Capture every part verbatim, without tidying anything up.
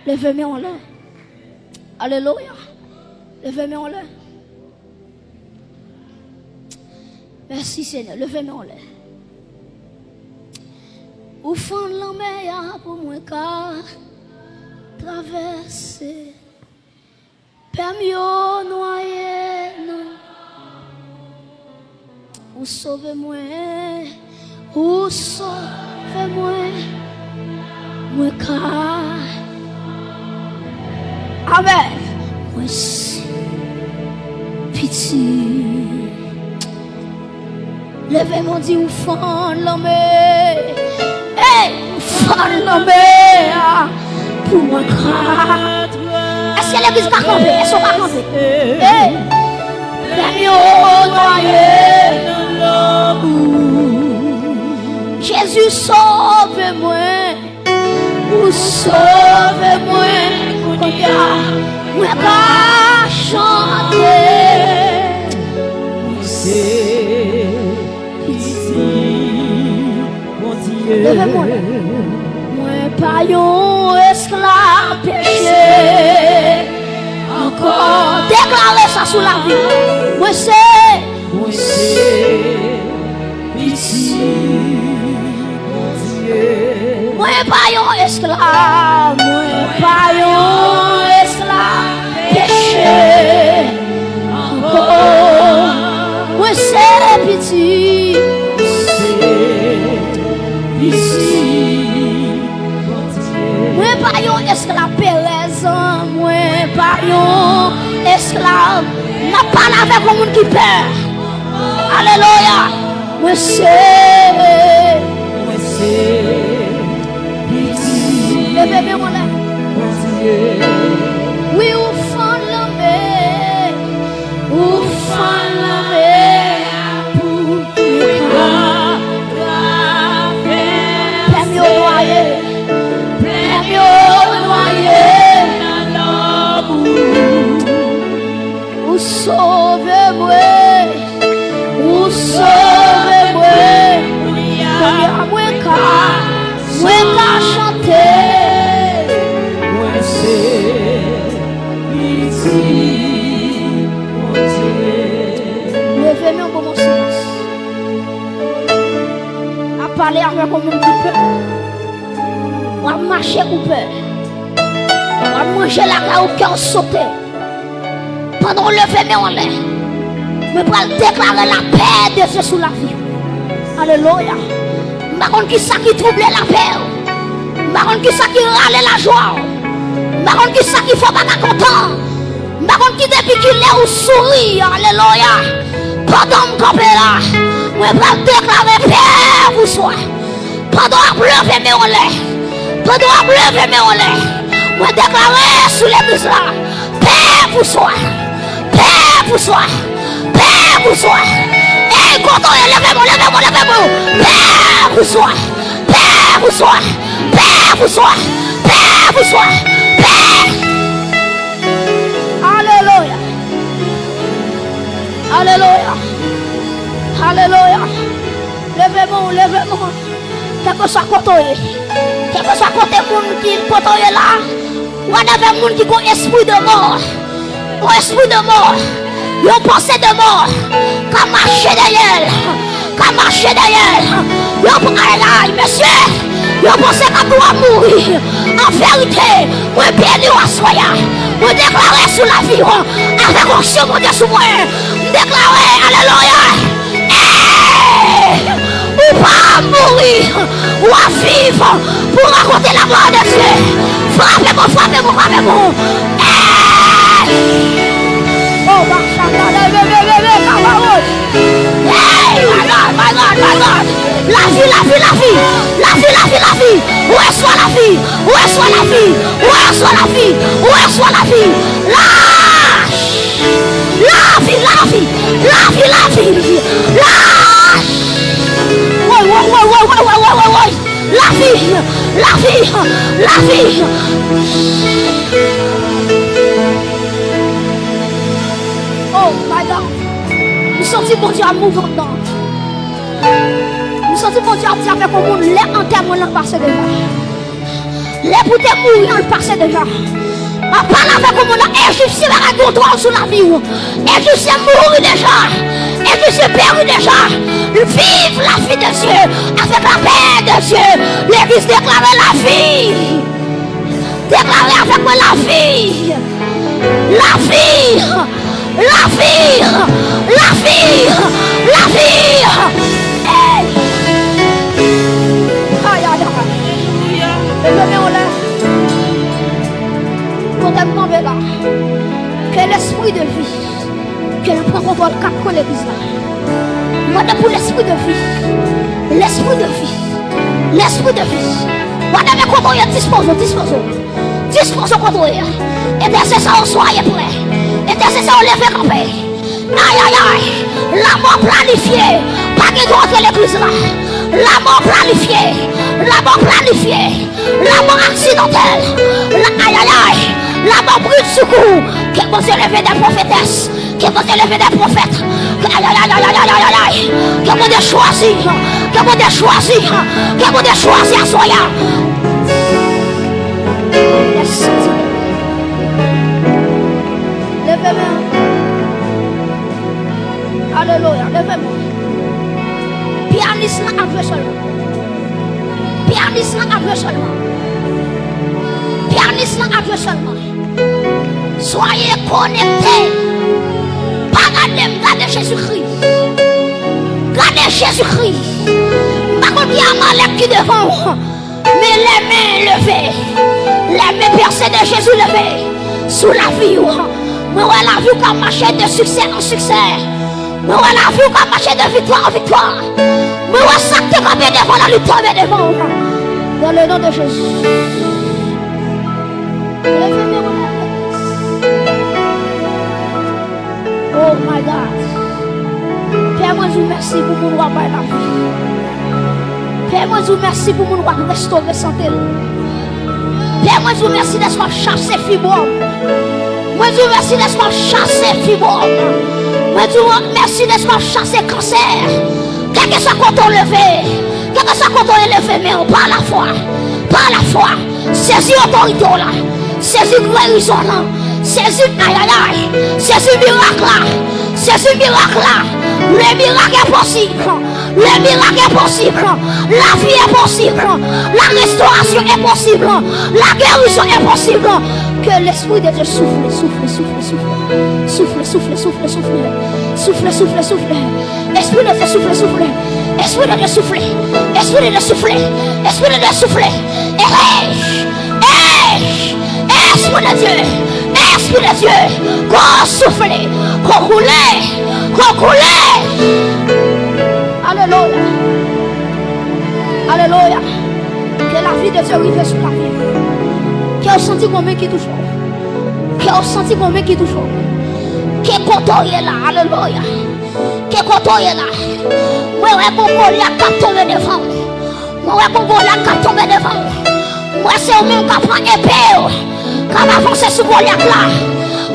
Leve men w anlè. Alelouya. Leve men w anlè. Mèsi, Senyè. Leve men w anlè. Ou fann lanmè a pou mwen ka travèse. Pè m yo nwaye nan. Ou sove mwen, ou sove mwen, mwen ka. Amèn. Mwen se pitit. Leve men w, di ou fann lanmè. Ey, ou fann lanmè a pou mwen ka. Èske legliz ka kanpe? Èske w ka kanpe? Ey, lè m yo nwaye nan lanmou. Jezi sove mwen. Ou sove mwen, kounye a mwen ka chante. Mwen se pitit Bondye. Leve men w. Mwen pa yon esklav peche ankò. Deklare sa sou lavi w. Mwen se Mwen se pitit Bondye. Mwen pa yon esklav, mwen pa yon esklav peche ankò. Mwen se pitit. Mwen se pitit Bondye. Mwen pa yon esklav perèz, mwen pa yon esklav. M ap pale avèk yon moun ki pè. Alelouya. Mwen se. Mwen se pitit. Leve men w anlè. Bondye. Wi, ou fann lanmè. Ou fann lanmè a pou mwen ka travèse. Pè m yo nwaye. Pè m yo nwaye nan lanmou. Ou sove mwen. Ou sove mwen. Kounye a mwen ka, mwen ka chante. Mwen se pitit Bondye. Leve men w pou mwen silans. Ap pale avèk yon moun ki pè. W ap mache ou pè. W ap manje lakay ou kè w sote. Pandan w leve men w anlè, mwen pral deklare lapè de Dye sou lavi w. Alelouya. M pa konn kisa ki twouble lapè w. M pa konn kisa ki rale lajwa w. M pa konn kisa ki fè w pa ka kontan. M pa konn ki depi ki lè ou souri. Alelouya. Pandan m kanpe la, mwen pral deklare pè pou swa. Pandan w ap leve men w anlè, pandan w ap leve men w anlè, mwen deklare sou legliz la, pè pou swa, pè pou swa, pè pou swa. Ey, kote w ye, leve men w, leve men w, leve men w. Pè pou swa, pè pou swa, pè pou swa, pè pou swa, pè. Alelouya. Alelouya. Alelouya. Leve men w, leve men w. Kèlkeswa kote w ye, kèlkeswa kote moun ki kote w ye la, ou wè avè moun ki gon espri de mò, yon espri de mò, yon panse de mò, k ap mache dèyè l, k ap mache dèyè l. Yo, ay, ay, mesye, yo panse k ap dwe mouri. An verite, mwen beni w aswè a. Mwen deklare sou lavi w, avèk onksyon Bondye sou mwen, m deklare, alelouya. Ey! Ou pa ap mouri, w ap viv pou rakonte laglwa de Dye. Frape mwen, frape mwen, frape mwen. Ey! Oh, bachata, le, le, le, le, le, kabaro. Ey! My God, my God, my God. Lavi, lavi, lavi. Lavi, lavi, lavi. Resevwa lavi. Resevwa lavi. Resevwa lavi. Resevwa lavi. Lach! Lavi, lavi, lavi, lavi, lach! Woy, woy, woy, woy, woy, woy, woy, woy, woy, woy! Lavi, lavi, lavi! Oh my God! M santi Bondye ap move anndan. M santi Bondye ap di avèk yon moun, lè antèman lan pase deja. Lè pou te mouri an, l pase deja. M ap pale avèk yon moun la, Ejipsyen pa ka gen yon twòn sou lavi w. Ejipsyen mouri deja. Ejipsyen peri deja. Vive la vie de Dieu avec la paix de Dieu. Legliz deklare lavi. Deklare avèk mwen lavi. Lavi. Lavi! Lavi! Lavi! Ey! Ay, ay, ay. Leve men w la. Kote m tonbe la. Ke lespri de vi, ke l pran kontwòl kat kwen legliz la. Mande pou lespri de vi. Lespri de vi. Lespri de vi. Mande men kote w ye, dispoze w, dispoze w. Dispoze w kote w ye. Entèsesè yo, soyez prêts. Entèsesè yo, leve kanpe. Ay, ay, ay. Lanmò planifye pa gen dwa antre legliz la. Lanmò planifye. Lanmò planifye. Lanmò aksidantèl. La, ay, ay, ay. Lanmò bridsoukou. Ke Bondye leve de pwofetès. Ke Bondye leve de pwofèt. Ke, ay, ay, ay. Ke Bondye chwazi. Ke Bondye chwazi. Ke Bondye chwazi aswè a. Yes. Leve men w. Alelouya. Leve men w. Pyanis lan ap jwe sèlman. Pyanis lan ap jwe sèlman. Pyanis lan ap jwe sèlman. Soyez connectés. Pa gade m, gade Jezikri. Gade Jezikri. M pa konn ki Amalèk ki devan w, men lèmen leve. Lèmen pèse de Jezi leve sou lavi w. Mwen wè lavi w k ap mache de siksè an siksè. Mwen wè lavi w k ap mache de viktwa an viktwa. Mwen wè sa k te kanpe devan w la, li tonbe devan w. Dans le nom de Jésus. Leve men w la. Oh my God. Pè, mwen di w mèsi pou moun w ap bay lavi. Pè, mwen di w mèsi pou moun w ap restore sante l. Pè, mwen di w mèsi dèske w ap chase fibwòm. Mwen di w mèsi dèske w ap chase fibwòm. Mwen di w mèsi dèske w ap chase kansè. Kèlkeswa kote w leve, kèlkeswa kote w leve men w, pa lafwa, pa lafwa, sezi otorite w la, sezi gerizon lan, sezi, ayayay, sezi mirak la, sezi mirak la. Le miracle est possible. Le miracle est possible. La vie est possible. La restauration est possible. La guérison est possible. Que l'Esprit de Dieu souffle, souffle, souffle, souffle. Souffle, souffle, souffle, souffle. Souffle, souffle, souffle. Espri de Dye soufle, soufle. Espri de Dye soufle. Espri de Dye soufle. Espri de Dye soufle. Ey! Ey! Espri de Dye. Espri de Dye. Ko soufle. Ko koule. Ko koule. Alelouya. Alelouya. Ke lavi de Dye rive sou lavi w. Ke w santi gon men ki touche w. Ke w santi gon men ki touche w. Ke kote w ye la. Alelouya. Ke kote w ye la. Mwen wè gon Golyat k ap tonbe devan w. Mwen wè gon Golyat k ap tonbe devan w. Mwen se ou menm k ap pran epe w, k ap avanse sou Golyat la.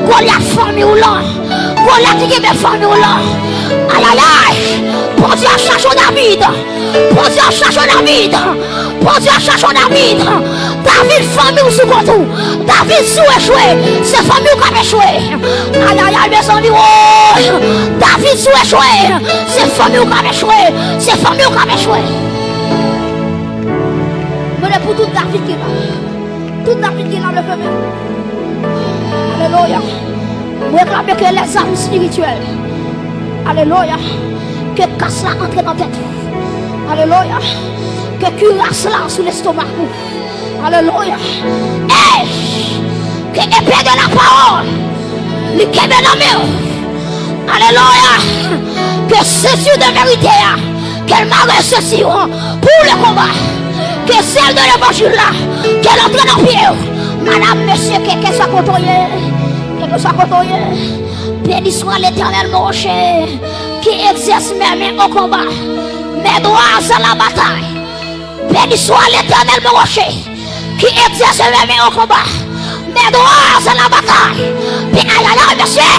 Golyat fanmi w lan. Golyat ki kenbe fanmi w lan. Ayayay. Bondye ap chache w David. Bondye ap chache w David. Bondye ap chache w David. David, fanmi w sou kont ou. David, si w echwe, se fanmi w k ap echwe. Ayayay, mezanmi, woy. David, si w echwe, se fanmi w k ap echwe. Se fanmi w k ap echwe. Mwen, pou tout David ki la. Tout David ki la, leve men. Alelouya. Mwen reklame ke lèzam espirityèl. Alelouya. Ke kas la antre nan tèt ou. Alelouya. Ke kiras la sou lestomak ou. Alelouya. Ey! Ke epe de la pawòl li kenbe nan men w. Alelouya. Ke senti de verite a, ke l mare senti w pou le konba. Ke zèl de levanjil la, ke l antre nan pye w. Madam, mesye, kèlkeswa kote w ye, kèlkeswa kote w ye. Béni soit l'Éternel, mon rocher, qui exerce mes mains au combat, mes doigts à la bataille. Béni soit l'Éternel, mon rocher, qui exerce mes mains au combat, mes doigts à la bataille. Ayayay, mesye,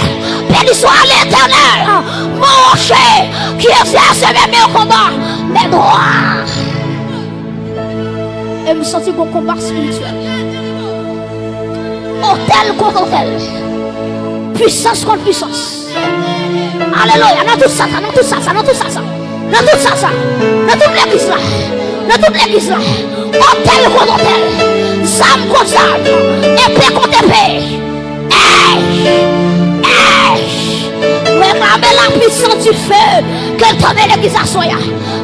béni soit l'Éternel, mon rocher, qui exerce mes mains au combat, mes doigts. E m santi gon konba espirityèl. Otèl kont otèl. Pwisans kont pwisans. Alelouya. Nan tout sa, sa, nan tout sa, sa, nan tout sa, sa. Nan tout sa, sa. Nan tout legliz la. Nan tout legliz la. Otèl kont otèl. Zam kont zam. Epe kont epe. Ey! Ey! Reklame la puissance du feu. Ke l tonbe legliz aswè a.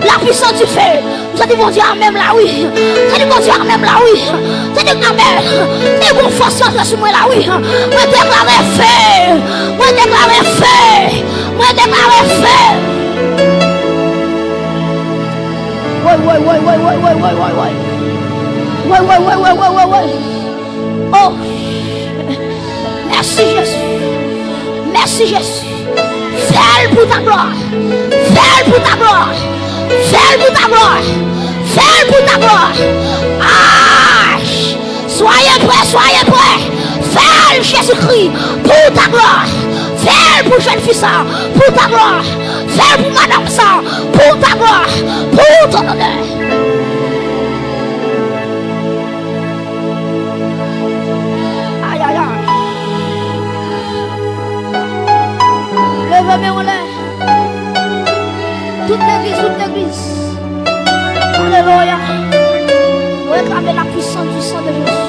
La puissance du feu. M santi Bondye a menm la wi. M santi Bondye a menm la wi. M santi amèn. M santi gon fòs ki antre sou mwen la wi. Mwen deklare feu. Mwen deklare feu. Mwen deklare feu. Woy, woy, woy, woy. Woy, woy, woy, woy, woy. Woy, woy, woy, woy, woy, woy, woy. Oh! Mèsi Jezi. Mèsi Jezi. Fè l pou ta glwa. Fè l pou ta glwa. Fè l pou ta glwa. Fè l pou ta glwa. Ah! Soyez prêts, soyez prêts. Fè l Jezikri pou ta glwa. Fè l pou jèn fi sa pou ta glwa. Fè l pou madanm sa pou ta glwa. Pou ton onè. Ay, ay, ay. Leve men w anlè. Tout legliz, tout legliz. Alelouya. Reklame la puissance du sang de Jésus.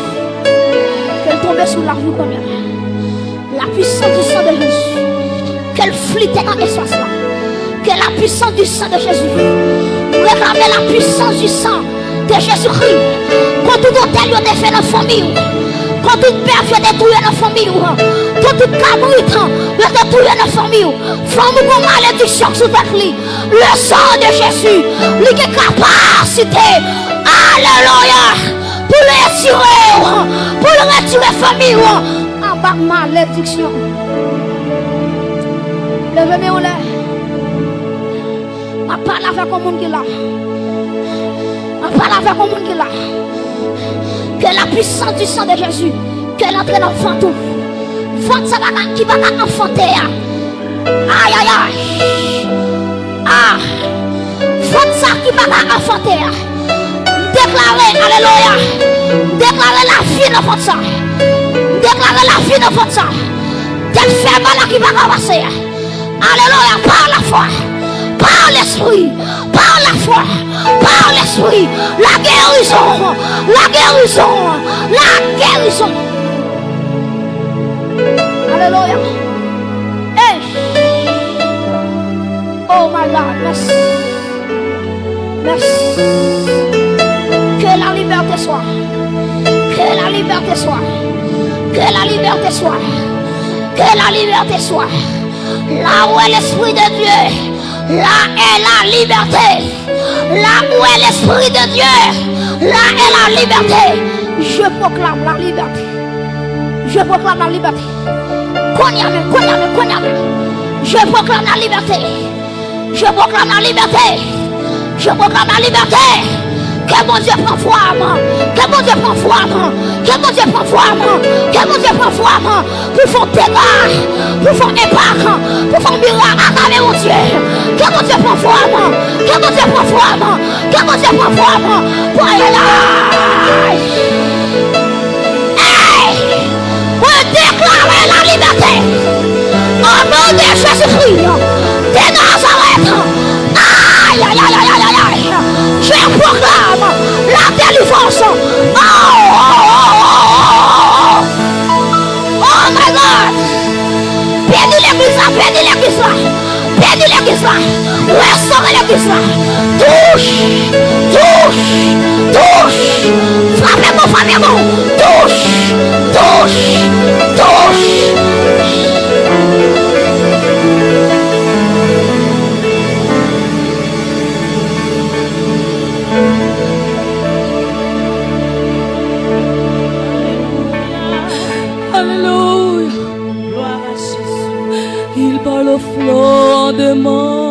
Ke l tonbe sou lavi w kounye a. La puissance du sang de Jésus. Ke l flite nan espas la. Que la puissance du sang de Jésus. Reklame la puissance du sang de Jezikri. Kont tout otèl yo te fè nan fanmi w. Kont tout bèf yo te touye nan fanmi w. Kont tout kabrit yo te touye nan fanmi w. Fanm ou gon malediksyon sou tèt li. Le sang de Jésus, li gen kapasite. Alelouya. Pou l retire w. Pou l retire fanmi w. Anba malediksyon. Leve men w anlè. M ap pale avèk yon moun ki la. M ap pale avèk yon moun ki la. Que la puissance du sang de Jésus, ke l antre nan vant ou. Vant sa pa ka, ki pa ka anfante a. Ay, ay, ay. Ah. Vant sa ki pa ka anfante a. M deklare, alelouya. M deklare lavi nan vant sa. M deklare lavi nan vant sa. Tèt fè mal la ki pa ka pase a. Alelouya, par la foi, par l'esprit, par la foi, par l'esprit, la guérison, la guérison, la guérison. Alelouya. Hey. Oh my God, merci. Merci. Que la liberté soit. Que la liberté soit. Que la liberté soit. Que la liberté soit. Là où est l'Esprit de Dieu, là est la liberté. Là où est l'Esprit de Dieu, là est la liberté. Je proclame la liberté. Je proclame la liberté. Kounye a menm, kounye a menm, kounye a menm. Je proclame la liberté. Je proclame la liberté. Je proclame la liberté. Ke Bondye pran fwa m. Ke Bondye pran fwa m. Ke Bondye pran fwa m. Ke Bondye pran fwa m. Pou fè dega. Pou fè enpak. Pou fè mirak atravè Bondye. Ke Bondye pran fwa m. Ke Bondye pran fwa m. Ke Bondye pran fwa m. Pou ayayay. Hey! Mwen deklare la libète. O non de Jezikri de Nazarèt. Ay, ay, ay, ay, ay, ay, ay. Je proclame la délivrance. Oh, oh, oh, oh, oh, oh. Oh my God. Beni legliz la, beni legliz la. Beni legliz la. Restore legliz la. Touche, touche, touche. Frape bon, frape bon. Touche, touche, touche. Alelouya. Glwa a Jezi. Il parle au flot de mon